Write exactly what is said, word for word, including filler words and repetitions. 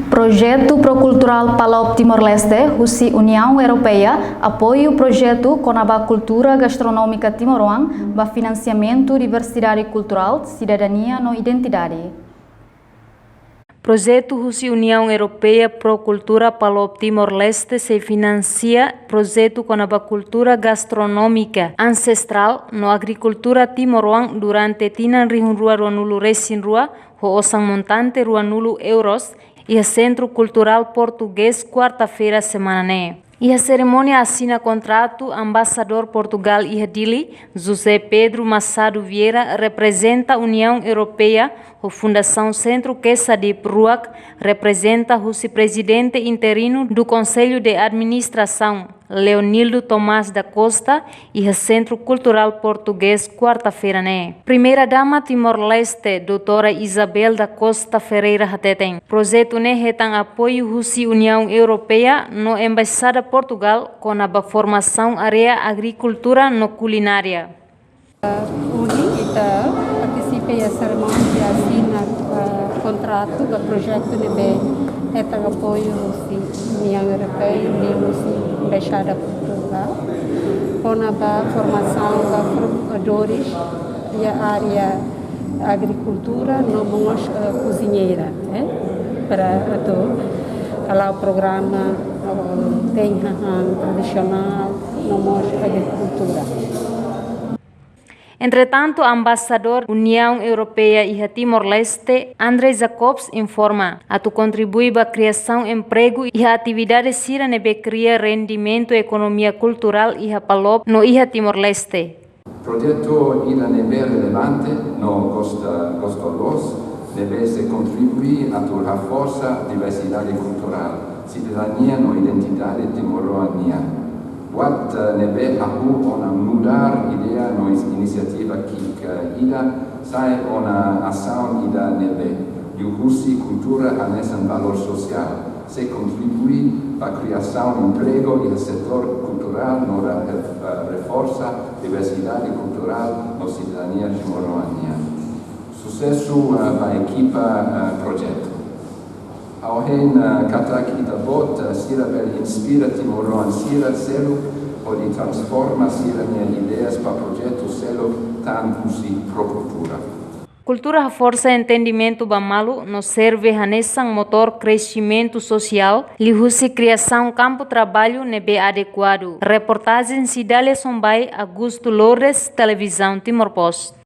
Projetu Prokulturál Palop Timor-Leste husi Uniaun Europeia apoiu projetu kona-ba kultura gastronómika timoroan ba finansiamentu diversidade kulturál, sidadania no identidade. Projetu husi Uniaun Europeia Prokultura Palop Timor-Leste sei finansia projetu kona-ba kultura gastronómika ansestrál no agrikultura timoroan durante tinan rihun rua ruanulu resin rua, ho osan montante ruanulu euros, iha Sentru Kulturál Portugés, kuarta-feira semana ne'e. Iha serimónia asina kontratu, Embaixadór Portugál iha Dili, José Pedro Machado Vieira, reprezenta Uniaun Europeia, ho Fundasaun Sentru Quesadhip Ruak, reprezenta husi Prezidente Interinu do Conselho de Administração, Leonildo Tomás da Costa, iha Sentru Kulturál Portugés, kuarta-feira ne'e. Primeira-Dama Timor-Leste, Doutora Isabel da Costa Ferreira hateten, projetu ne'e hetan apoiu husi Uniaun Europeia no Embaixada Portugál kona-ba formasaun área agrikultura no kulinária. Ohin ita partisipa iha serimónia de asina, eh, kontratu ba projetu ne'ebé hetan apoiu husi Uniaun Europeia, liuhusi Embaixada Portugál, kona-ba formasaun ba formadores iha área agrikultura no mós, eh, kozinheira, eh, para atu hala'o programa, eh, te'in hahán tradisionál no mós agrikultura. Entretantu, Embaixadór Uniaun Europeia iha Timor-Leste, André Jacobs, informa, atu kontribui ba kriasaun empregu iha atividade sira ne'ebé kria rendimentu ekonomia kulturál iha Palop no iha Timor-Leste. Projetu ida ne'ebé relevante no gosta, gosta loos, ne'ebé sei kontribui atu reforsa diversidade kulturál, sidadania no identidade timoroan nian. Buat, eh, ne'ebé hahú ona mudar ideia no is-, inisiativa ki'ik ida, sai ona asaun ida ne'ebé, liuhusi kultura hanesan valór sosiál, sei kontribui ba kriasaun empregu iha setór kulturál no ra-, ref-, eh, reforsa diversidade kulturál no sidadania timoroan nian. Susesu, eh, ba ekipa, eh, projetu. Ha'u hein, eh, katak ita-boot, eh, sira bele inspira timoroan sira seluk hodi transforma sira-nia ideias ba projetu seluk tan husi Prokultura. Kultura haforsa entendimentu ba malu no serve hanesan motór kresimentu sosiál, liuhusi kriasaun kampu traballu ne'ebé adekuadu. Reportajen Cidália Sombai, Augusto Lourdes, Televizaun Timor Post.